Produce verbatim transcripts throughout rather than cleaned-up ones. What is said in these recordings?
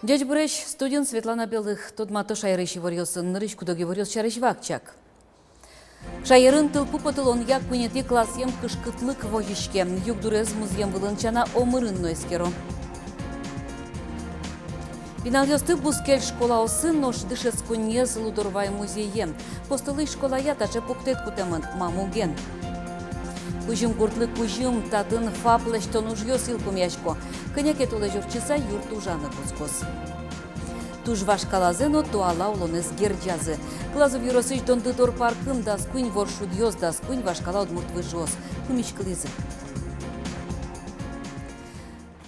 Ӟечбуресь! Студиын Светлана Белых. Тодмато шаерысь иворъёсын. Нырысь куд-ог иворъёс сярысь вакчияк. Шаерын тылпу потылонъя куинетӥ классъем кышкытлык возиське. Югдурез музъем вылын сяна омырын но эскеро. Пиналъёсты бускель школаосы, нош дышетсконниез Лудорвай музее. Постолысь школая таӵе пуктэт кутэмын, ма муген. Кузьым гуртлы кузьым, татын ФАП лэсьтон ужъёс йылпумъясько. Кӧня ке толэзь ортчыса юрт ужаны кутскоз. Туж вашкалазэ но туала улонэз герӟазы. Глазов ёросысь Дондыдор паркын дас куинь воршудъёс, дас куинь вашкала удмурт выжыос пумиськылӥзы.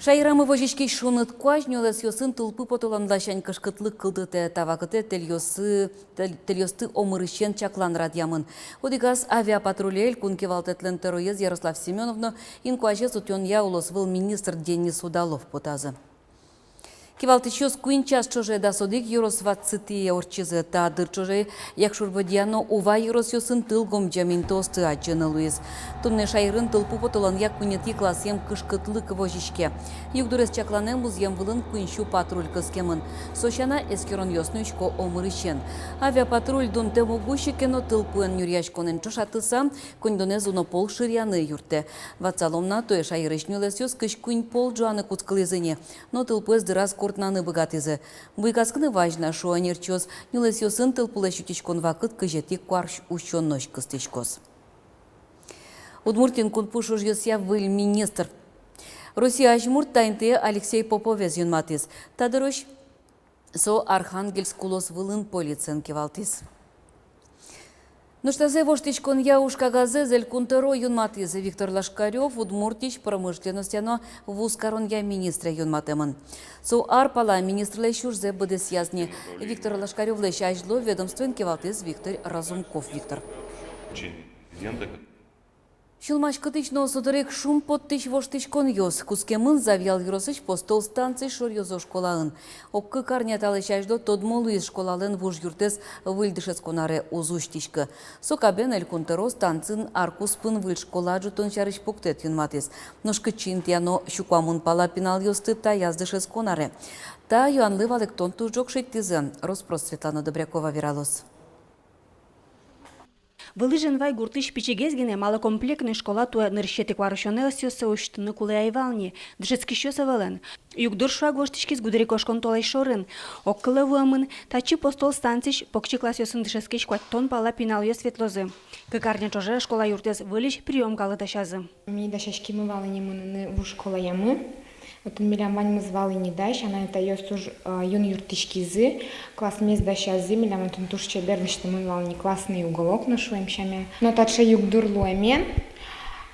Шаерамы возиськись шуныт куазь нюлэсъёсын тылпу потылон ласянь кышкытлык кылдытэ. Та вакытэ тэльёсы-, тэль-, тэльёсты омырысен чаклан радъямын. Одӥгаз авиапатруле элькун кивалтэтлэн тӧроез Ярослав Семёнов но инкуазез утёнъя улосвыл министр Денис Удалов потазы. Кивалтӥсьёс куинь час ӵоже дас одӥг ёрос ватсытӥе ортчизы. Та дыр ӵоже Якшур-Бӧдья но Ува ёросъёсын тыл гомӟем интыосты адӟыны луиз. Туннэ шаерын тылпу потылонъя куинетӥ классъем кышкытлык возиське. Югдурез чакланэ музъем вылын куинь сю патруль кыскемын. Со сяна, эскеронъёс нуисько омырысен. Авиапатруль дунтэм уг усьы ке но, тылпуэн нюръяськонэн ӵошатыса, коньдонэз уно пол шыръяны юрттэ. Ватсалом на, туэ шаерысь нюлэсъёс кызь куинь пол ӝуаны кутскылӥзы ни, но тылпуэз дыраз кортнаны быгатӥзы. Буйгаськыны вазь на, шуо ӧнерчиос. Нюлэсъёсын тылпулэсь утиськон вакыт кызетӥ куарусёнозь кыстӥськоз. Удмуртиын кунпуш ужъёсъя выль министр. Россия азьмурт та интые Алексей Поповез юнматӥз. Та дырозь со Архангельск улосвылын полициен кивалтӥз. Нош тазэ воштӥськонъя ужкагазэз Элькун тӧро юнматӥз. Виктор Лошкарёв Удмуртиысь промышленностья но вузкаронъя министре юнматэмын. Со ар пала министрлэсь ужзэ быдэсъяз ни. Виктор Лошкарёвлэсь азьло ведомствоен кивалтӥз Виктор Разумков Виктор. Сюлмаськытӥсь но со дыре ик шумпоттӥсь воштӥськонъёс. Кутскемын Завьял ёросысь Постол станциысь Шоръёзо школаын. Ог кык арня талэсь азьло тодмо луиз, школалэн вуж юртэз выль дышетскон аре уз усьтӥськы. Со кабен Элькун тӧро станциын ар куспын выль школа ӝутон сярысь пуктэт юнматӥз. Нош кытчы интыяно сю куамын пала пиналъёсты таяз дышетскон аре? Та юанлы валэктон туж ӝог шедьтӥзы. Рос-прос Светлана Добрякова вералоз. Вылӥ Женвай гуртысь пичигес гинэ малокомплектной школа туэ нырысетӥ куарусёнэ ӧсъёссэ усьтыны кулэ ӧй вал ни, дышетскисьёс ӧвӧлэн. Югдур шуак воштӥськиз гудырикошкон толэзь шорын. Огкылэ вуэмын, татчы Постол станциысь покчи классъёсын дышетскись куатьтон пала пиналъёс ветлозы. Кык арня ӵоже школа юртэз выльысь приёмкалы дасязы. Ми дасяськимы вал ини мыныны вуж школаямы. Отын милям ваньмыз вал ини дась, анай-атайёс туж, э, юн юрттӥськизы, классмес дасязы, милям отын туж чебер лэсьтэмын вал ини классный уголок но шуэм сямен. Но таӵе югдур луэмен,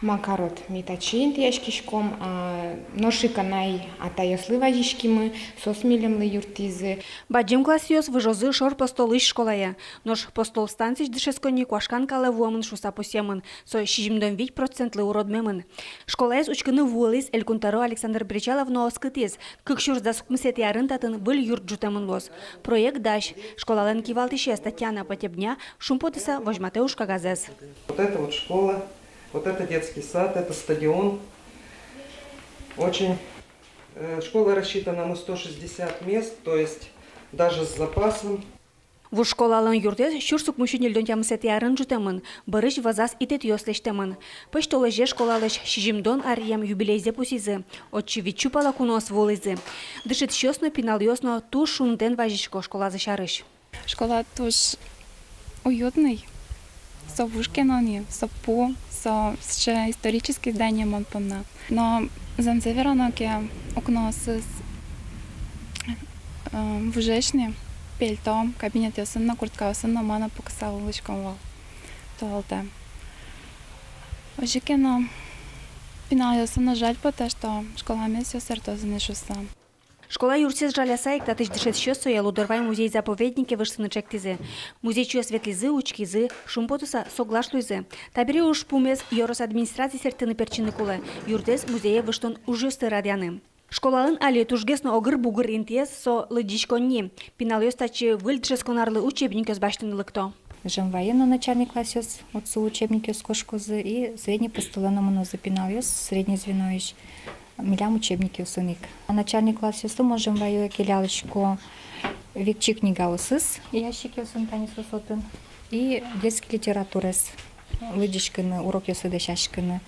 ма карод, ми татчы интыяськиськом, а, нош ик анай-атайёслы вазиськимы, соос милемлы юрттӥзы. Бадӟым классъёс выжозы шор Постолысь школае. Нош Постол станциысь дышетсконни куашкан калэ вуэмын шуыса пусъемын, со сизьымдон вить процентлы уродмемын. Школаез учкыны вуылӥз Элькун тӧро Александр Бречалов но оскытӥз: кык сюрс дас укмысэтӥ арын татын выль юрт ӝутэмын луоз. Проект дась. Школалэн кивалтӥсез Татьяна Потебня шумпотыса возьматэ ужкагазэз. Вот это вот школа, вот это детский сад, это стадион. Очень, э, школа рассчитана на сто шестьдесят мест, то есть даже с запасом. Вуж школалэн юртэз сюрс укмыс сю ньыльдон тямысэтӥ арын ӝутэмын, бӧрысь вӧзаз итэтъёс лэсьтэмын. Пӧсьтолэзе школалэсь сизьымдон аръем юбилейзэ пусйизы, отчы вить сю пала куноос вуылӥзы. Дышетӥсьёс но, пиналъёс но туж шунытэн вазисько школазы сярысь. Школа туж уютный, со вуж ке но ни, со пу, со сыӵе исторический здание мон понна. Но зэмзэ верано ке, укноосыз, э, вужесь ни, пельто, кабинетъёсын но, курткаосын но мон но пукыса улӥсько вал туалетэ. Озьы ке но, пиналъёслы но жаль потэ, что школамес ӧз сэртозы ни шуыса. Школа юртсэс жаляса ик, татысь дышетӥсьёс сое Лудорвай музей-заповеднике выжтыны чектӥзы. Музейчиос ветлӥзы, учкизы, шумпотыса соглаш луизы. Табере ужпумез ёрос администрациез сэрттыны-пертчыны кулэ, юртэз музее выжтон ужъёсты радъяны. Школалэн али тужгес но огыр-бугыр интыез — со лыдӟиськонни. Пиналъёс татчы выль дышетскон арлы учебникъёс басьтыны лыкто. Женвайын но начальный классъёс отсы учебникъёс кошкозы, и Средний Постолэ но мынозы пиналъёс, среднее звеноысь. Милям учебникъёсын ик. Начальный классъёсы Можем районе келялӥсько векчи книгаосыз, ящикъёсын, тани со отын, и детский литератураез лыдӟиськыны, урокъёсы дасяськыны.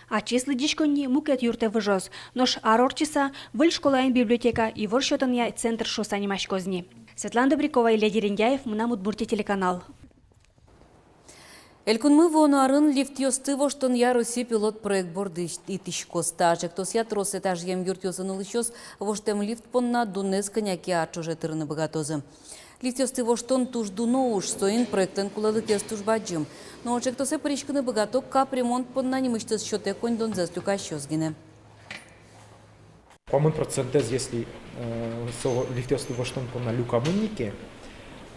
Ачиз лыдӟиськонни мукет юртэ выжоз. Нош ар ортчыса выль школаын библиотека ивор сётонъя центр шуыса нимаськоз ни. Светлана Добрякова, Илья Дерендяев, «Мынам Удмуртие» телеканал. Элькунмы вуоно арын лифтъёсты воштонъя Россия пилот проект борды итӥськоз. Та ӵектосъя трос этажъем юртъёсын улӥсьёс воштэм лифт понна дунэз кӧня ке ар ӵоже тырыны быгатозы. Лифтъёсты воштон туж дуно уж, соин проектлэн кулэлыкез туж бадӟым. Но ӵектосэ пыриськыны быгато капремонт понна нимысьтыз сётэ коньдонзэс люкасьёс гинэ. Куамын процентэз, если, э, со лифтъёсты воштон понна люкамын ни ке,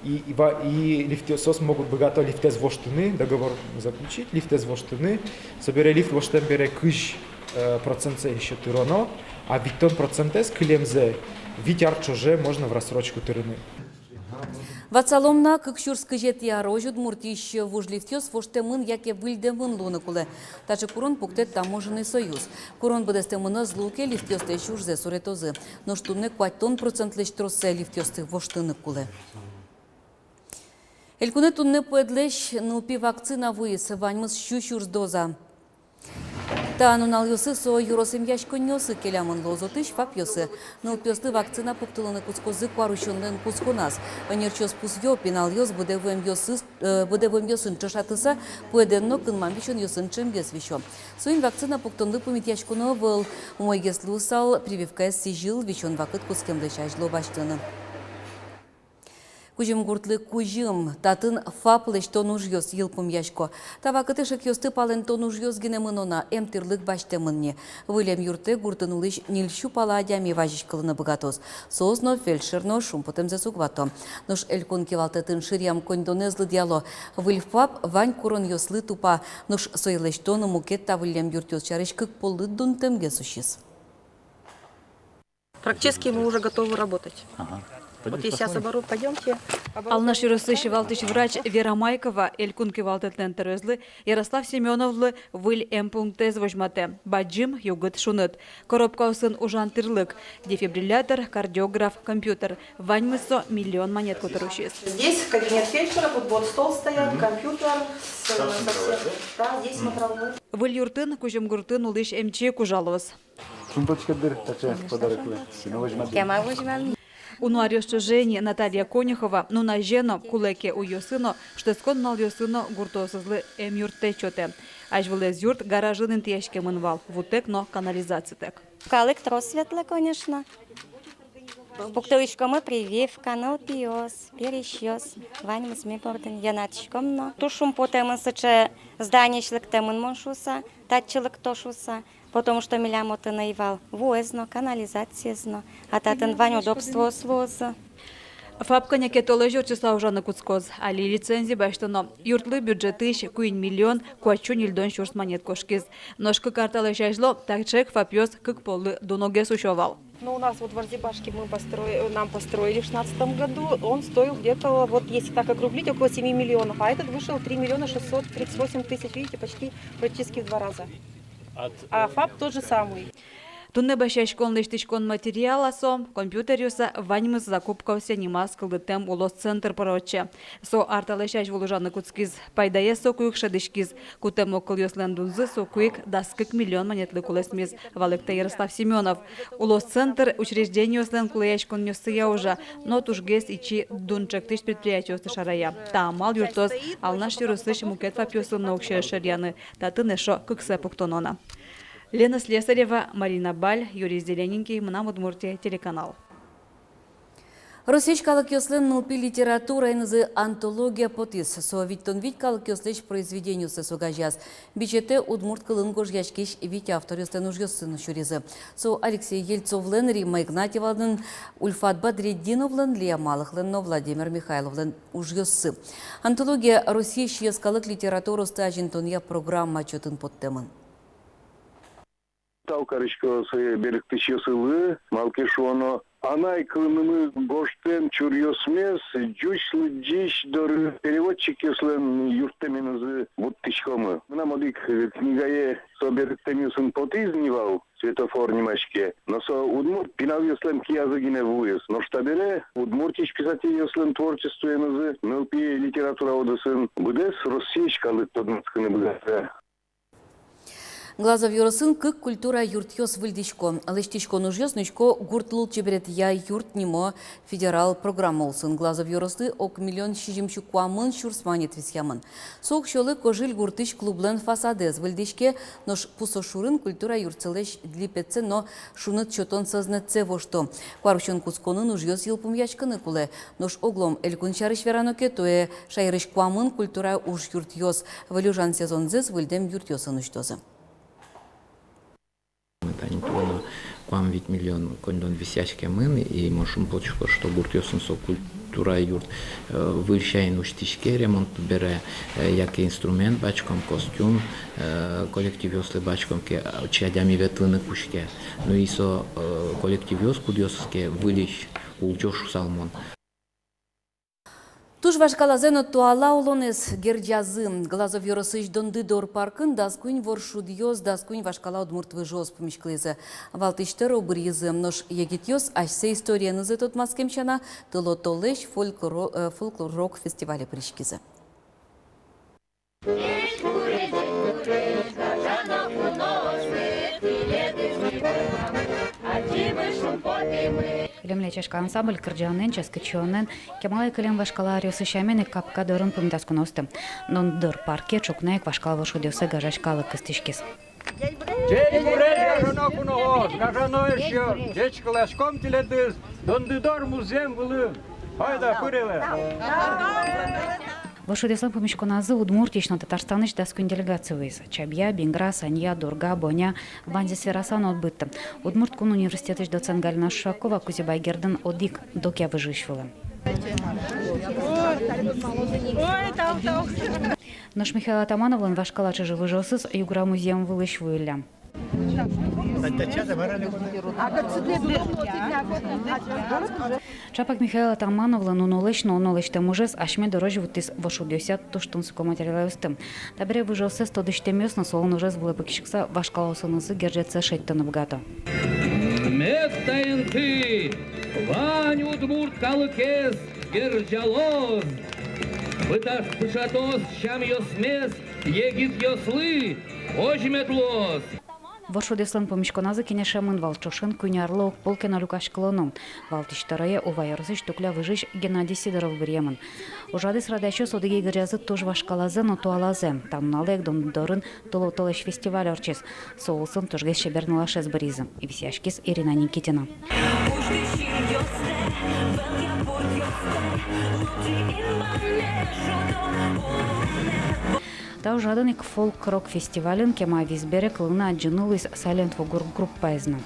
и, и ва-, и лифтъёс, соос могут быгато лифтэз воштыны, договор заключить, лифтэз воштыны, собере лифт воштэм бере кызь, э, процентсэ ещё тыроно, а витьтон процентэз кылемзэ вить ар ӵоже можно в рассрочку тырыны. Ватсалом на, кык сюрс кызетӥ арозь Удмуртиысь вуж лифтъёс воштэмын яке выльдэмын луыны кулэ. Таӵе курон пуктэ Таможенный союз. Курон быдэстэмын ӧз луы ке, лифтъёслэсь ужзэ суретозы. Нош туннэ куатьтон процентлэсь троссэ лифтъёсты воштыны кулэ. Элькунэ туннэ пуэдлэсь нылпи вакцина вуиз, ваньмыз сю сюрс доза. Та нуналъёсы со ёрос эмъяськонниосы келямын луоз, отысь ФАПъёсы. Нылпиослы вакцина пуктылыны кутскозы куарусёнлэн кутсконаз. Ӧнерчиос пусъё, пиналъёс быдэ вуэмъёсыз, э, быдэ вуэмъёсын ӵошатыса, пуэдэн но кынмам висёнъёсын ӵемгес висё. Соин вакцина пуктонлы пумитъяськоно ӧвӧл, умойгес луысал прививкаез сӥзьыл висён вакыт кутскемлэсь азьло басьтыны. Кузьым гуртлы кузьым, татын ФАП лэсьтон ужъёс йылпумъясько. Та вакытэ шекъёсты палэнтон ужъёс гинэ мыно на, эмтӥрлык басьтэмын ни. Выль эмъюртэ гуртын улӥсь ньыль сю пала адями вазиськылыны быгатоз. Соос но фельдшер но шумпотэмзэс уг вато. Нош элькун кивалтэтын шыръям коньдонэз лыдъяло. Выль ФАП вань куронъёслы тупа. Нош сое лэсьтон мукет та выль эмъюртъёс сярысь кык поллы дунтэмгес усиз. Практически мы уже готовы работать. Ага. Вот если я соберу, пойдёмте. Алнаш ёросысь валтӥсь врач Вера Майкова элькун кивалтэтлэн тӧроезлы Ярослав Семёновлы выль эмпунктэз возьматэ. Бадӟым, югыт, шуныт. Коробкаосын ужан тӥрлык: дефибриллятор, кардиограф, компьютер. Ваньмыз со миллион манет котыр усиз. Здесь кабинет фельдшера, тут будет стол стоять, компьютер с, со всем. Да, здесь смотровой. Выль юртын кузьым гуртын улӥсь эмчи ик ужалоз. Шумпотӥськод дыр таӵе подароклы? Кема возьмам. Уно аръёс ӵоже ини Наталья Конюхова нуназе но, кулэ ке уйёсы но, шутэтскон нуналъёсы но гуртоосызлы эмъюрттэт сётэ. Азьвылэз юрт гаражын интыяськемын вал, вутэк но канализацитэк. Калык трос ветлэ, конечно. Пуктылӥськомы прививка, нылпиос, пересьёс, ваньмыз ми бордын, йӧнатӥськом но. Туж шумпотэмын сыӵе зданиысь лыктэмын мон шуыса, татчы лыкто шуыса. Потому что милям отын ӧй вал вуэз но, канализациез но, а татын вань удобствоос луозы. ФАП кӧня ке толэзь ортчыса ужаны кутскоз, али лицензия басьтоно. Юртлы бюджетысь куинь миллион куатьсю ньыльдон сюрс манет кошкиз. Нош кык ар талэсь азьло таӵе ик ФАПъёс кык поллы дуногес усё вал. Ну, у нас вот в Арзибашке мы построи-, нам построили в шестнадцатом году, он стоил где-то, вот если так округлить, около семи миллионов, а этот вышел три миллиона шестьсот тридцать восемь тысяч, видите, почти практически в два раза. А ФАП тот же самый. Туннэ басьяськон-лэсьтӥськон материалъёс, компьютеръёс, ваньмыз закупкаосъя нимаз кылдытэм улосцентр пыро ортче. Со ар талэсь азьвыл ужаны кутскиз, пайдаез соку ик шӧдӥськиз. Кутэм огкылъёслэн дунзы соку ик дас кык миллион манетлы кулэсмиз, валэктэ Ярослав Семёнов. Улосцентр учреждениослэн кулэяськонъёссыя ужа, но тужгес ичи дун ӵектӥсь предприятиосты шарая. Та амал юрттоз Алнаш ёросысь мукет ФАПъёсын но уксёез шыръяны. Татын эшшо кыксэ пуктоно на. Лена Слесарева, Марина Баль, Юрий Зелененький, «Мынам Удмуртие» телеканал. Россиысь калыкъёслэн нылпи литератураенызы антология потӥз. Со витьтон вить калыкъёслэсь произведениоссэс огазеяз. Бичетэ удмурт кылын гожъяськись вить авторъёслэн ужъёссы но сюризы. Со Алексей Ельцовлэн, Римма Игнатьевалэн, Ульфат Бадретдиновлэн, Лия Малыхлэн но Владимир Михайловлэн ужъёссы. Антология Россиысь йӧскалык литератураосты азинтонъя программа чотын поттэмын. Тау карисько сое берыктӥсьёсылы, малы ке шуоно, Анай кылынымы гожтэм чуръёсмес ӟуч лыдӟись доры переводчикъёслэн юрттэменызы вуттӥськомы. Мынам одӥг, э, книгае со берыктэмъёсын потӥз ни вал, «Светофор» нимаське. Но со удмурт пиналъёслэн киязы гинэ вуиз. Нош табере Удмуртиысь писательёслэн творчествоенызы нылпи литература удысын быдэс Россиысь калык тодматскыны быгатэ. Глазов ёросын кык культура юртъёс выльдӥсько. Лэсьтӥськон ужъёс нуисько гурт лулчеберетъя юрт нимо федерал программа улсын. Глазов ёрослы ог миллион сизьымсю куамын сюрс манет висъямын. Со уксёлы Кожыль гуртысь клублэн фасадэз выльдӥське, нош Пусошурын культура юртсылэсь липетсэ но шуныт сётон сӧзнэтсэ вошто. Куарусён кутсконын ужъёс йылпумъяськыны кулэ. Нош оглом элькун сярысь верано ке, туэ шаерысь куамын культура ужъюртъёс выль ужан сезонзэс выльдэм юртъёсын усьтозы. Тани туэ но куамын вить миллион коньдон висъяськемын, и мон шумпотӥсько, что гуртъёсын со культура юрт, э, выль сямен усьтӥське, ремонт бере, э, яке инструмент басьтӥськом, костюм, э, коллективъёслы басьтӥськом ке, а, отчы адями ветлыны кутске. Ну и со, э, коллективъёс, кудъёсыз ке выльысь улӟо шуысал мон. Туж вашкалазэ но туала улонэз герӟазы. Глазов ёросысь Дондыдор паркын дас куинь воршудъёс, дас куинь вашкала удмурт выжыос пумиськылӥзы. Валтӥсь тӧро быръизы, нош егитъёс асьсэ историенызы тодматскем сяна, тыло-толэзь фольк-ро-, э, фольк-рок фестивале пыриськизы. Кылем «Лячашка» ансамбль кырӟанэн, ческыт сиёнэн, кемалай кылем вашкала аръёсы сямен ик, капка дорын пумитаськоно усьтӥз. Дондыдор парке ӵукна ик вашкала воршудъёссэ гажась калык кыстӥськиз. Ӟечбуресь, гажано куноос, гажано эшъёс, ӟечкыласьком тӥледыз Дондыдор музъем вылын. Айда, пырелэ. Воршудъёслэн пумиськоназы Удмуртиысь но Татарстанысь дас куинь делегация вуиз. Чабъя, Бингра, Санья, Дорга, Боня, ваньзэс вераса но уд быдты. Удмурт кун университетысь доцент Галина Шишакова Кузебай Гердын одӥг докъя выжыысь вылэм. Нош Михаил Атамановлэн вашкала чыжы-выжыосыз Югра музъем вылысь вуиллям. Чапак Михаил Атамановлэн унолэсь но уно лэсьтэм ужез асьме дорозь вуттӥз воршудъёсъя туж тунсыко материалъёсты. Табере выжыоссэс тодӥсьтэмъёс но солэн ужез вылэ пыкиськыса вашкалаосынызы герӟетсэ шедьтыны быгато. Мед та инты вань удмурт калыкез герӟалоз, пыташ-, пыӵатоз сямъёсмес егитъёслы, озьы мед луоз. Воршудъёслэн пумиськоназы кенешемын вал, ӵошен куинь арлы огпол ке но люкаськылоно. Валтӥсь тӧрое Ува ёросысь Тукля выжыысь Геннадий Сидоров быръемын. Ужрадысь радъясьёс одӥге герӟазы туж вашкалазэ но туалазэ. Та нуналэ ик Дондыдорын тыло-толэзь фестиваль ортчиз. Со улсын тужгес чебер нылашез быръизы. Висъяськиз Ирина Никитина. Та ужрадын ик фольк-рок фестивальын кема вис бере кылыны адӟыны луиз Silent Woo Goore группаез но.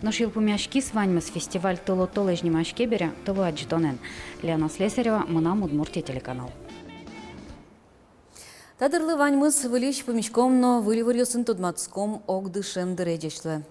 Нош йылпумъяськиз ваньмыз. Фестиваль тыло-толэзь нимаське бере, тыло адӟытонэн. Лена Слесарева, «Мынам Удмуртие» телеканал. Та дырлы ваньмыз. Выльысь пумиськом но выль иворъёсын тодматском ог дышем дыре. Ӟеч луэ.